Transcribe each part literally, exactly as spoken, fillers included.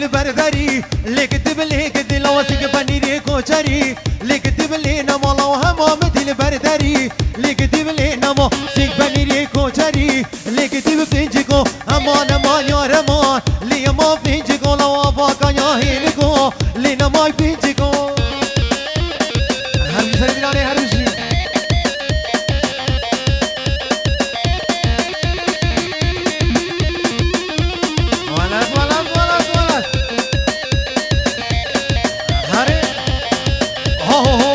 Berderî, lêk dibilê gidî lawa sîk benîrê koçerî, lêk dibilê nema lawa hema min dîl berderî, lêk dibilê nema sîk benîrê koçerî, lêk dibi pinciko, hema nema yarema, lê yema pinciko lawa vaka ya hêliko, lê nemay pinciko. Her bir sevgilanê her bir şey. Welat, welat, welat, welat. Herê. Ho, ho, ho,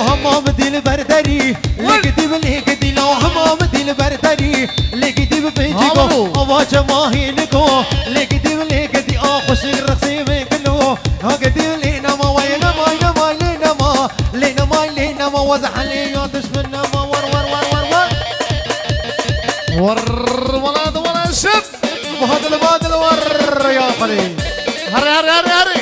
hema min dîl berderî. Lê gidî bi lê gidî la hema min dîl berderî. Lê gidî bi pêncî go. Ava çema hîniko. Lê gidî bi lê gidî a xweşik rexsê min kilo. Ha gidî lê nema way nema nema lê nema. Lê nema lê nema waz helê ya dişmin nema war war war war war. War wala da wala şıp. Badil badil war ya xalî. Hare hare hare hare.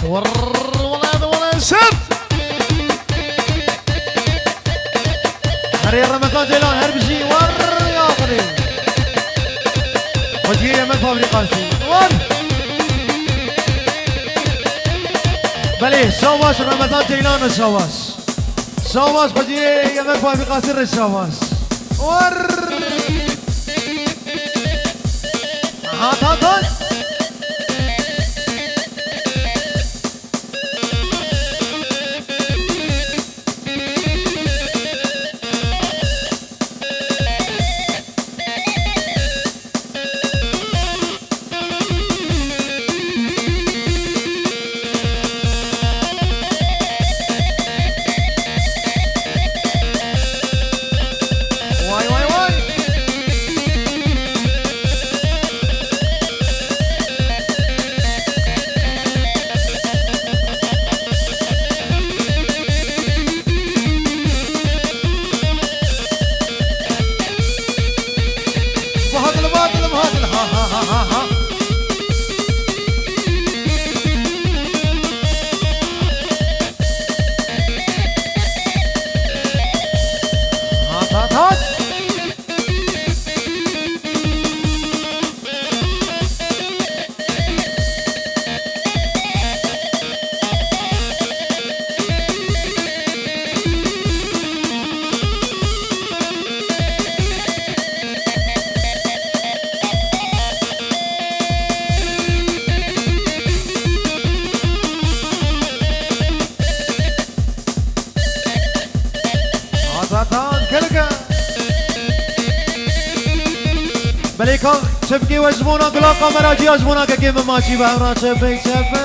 Wala da wala şıp. Herê Remezan Ceylan her bijî war ya xwedê. Xwediyê yemek fabrîkasî. War. Belê, şabaş Remezan Ceylan şabaş. Şabaş xwediyê yemek fabrîkasî re şabaş. War. Hat hat hat. Vay vay vay. Badil, badil, badil, ha, ha, ha, ha, ha. Hat, hat, hat. Azatan Kırgı. Belê ka çepkê we ji bona gula kamera ciya ji bona kekê min maçî be hevra çepek çepek.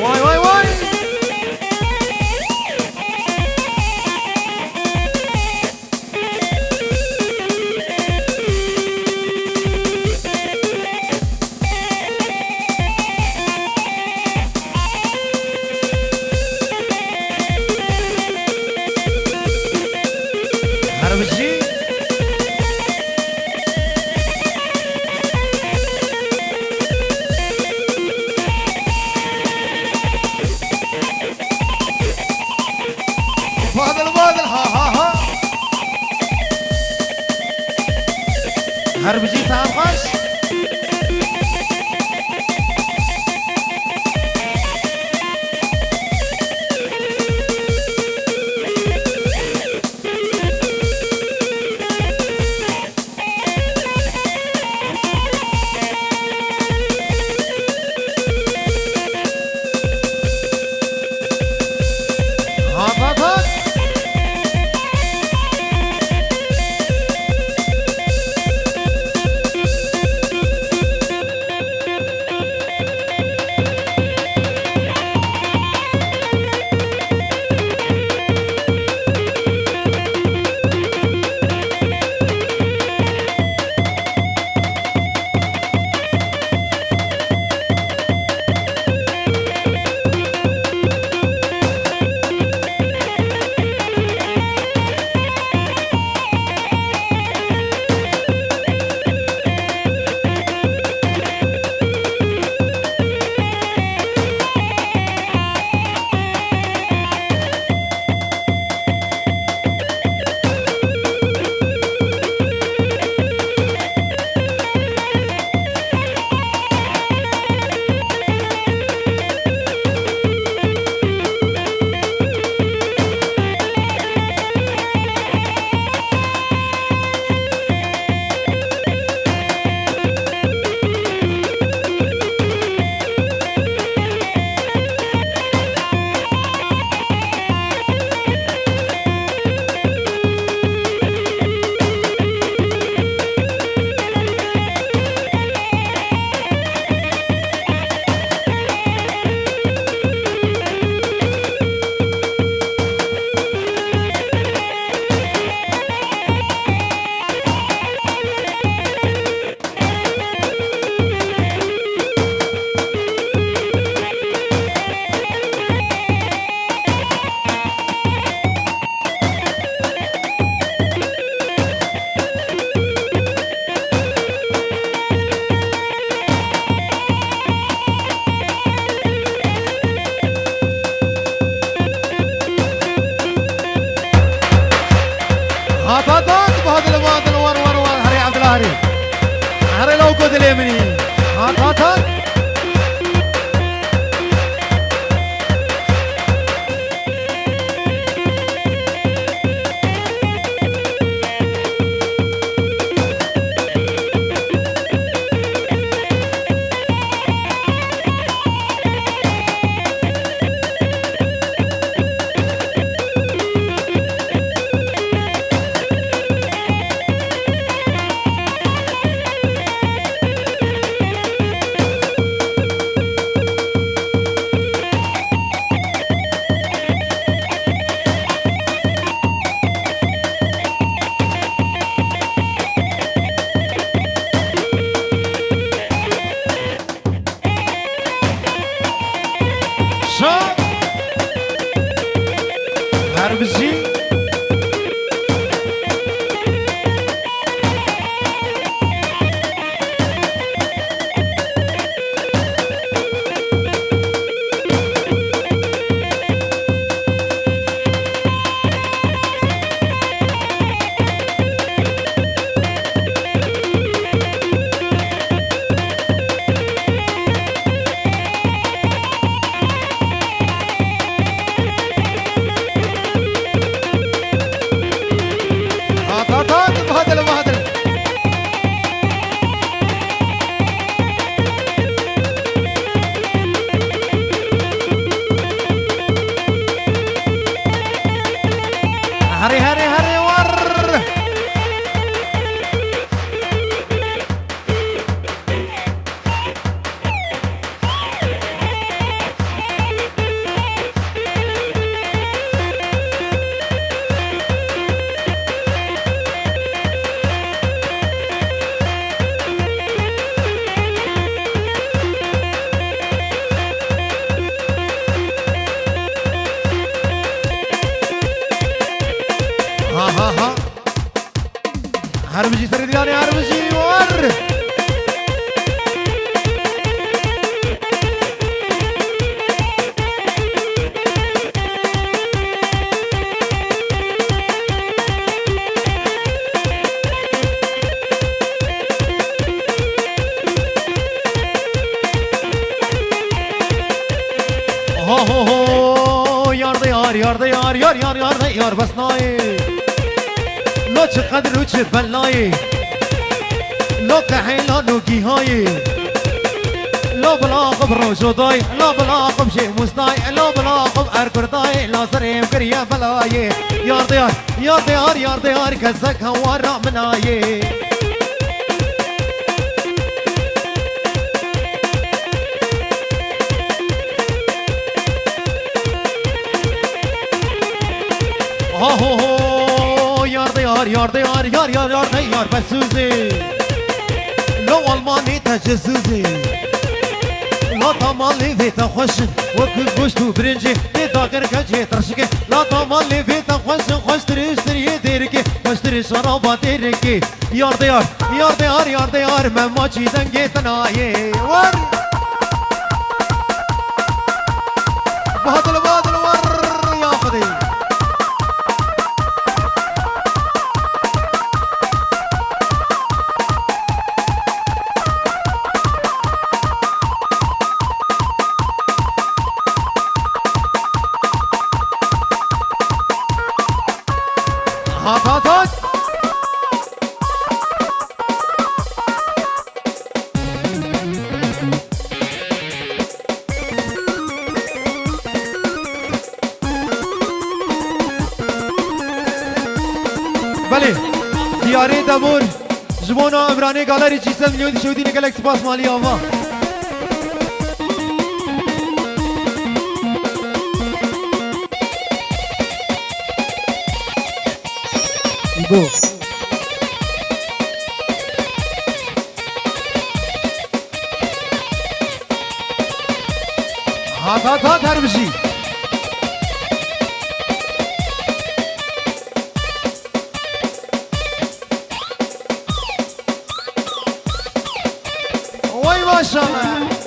Vay vay vay. Her bijî. Badil, badil, ha, ha, ha. Her bijî saet xweş. Ew ku dilê min î. Hat, hat, hat. Şa. Her bijî. Hat, hat, hat, bahadele, bahadele. Herê, herê, herê, war. Ha, ha, ha. Her bijî serê dîlanê, her bijî war. Ho, ho, ho, yar de yar, yar de yar, yar, yar, yar de yar, bes nayê. Lo çi qedir û çi belayê. Lo qehê, lo nûgîhayê. Lo bila xwe bi rojo dayê, lo bila xwe bi jêmûs dayê, lo bila xwe bi erkur dayê, lo serê em kiriye belayê. Yar de yar, yar de yar, yar de yar, kesek hewara min nayê. Ha ho ho, yar de yar, yar de yar, yar yar yar de yar, bersûzê. Lo Almanî tecizûzê. La tamalê vê te xweş in, wekî goşt û birincê, tê dagir kecê tirşikê. La tamalê vê te xweş in, xweştirî ji tiriyê dêrikê, xweştirî şaraba dêrikê. Yar de yar, yar de yar, yar de yar, me maçî dengê te nayê. War! Badil, badil, war ya Xwedê. Hat, hat, hat. Belê, diyarê Debor, ji bona Imranê Galerî çî sed milyon dişewitîne, gelek spas malî ava. Îbo. Hat, hat, hat, her bijî. Way maşallah.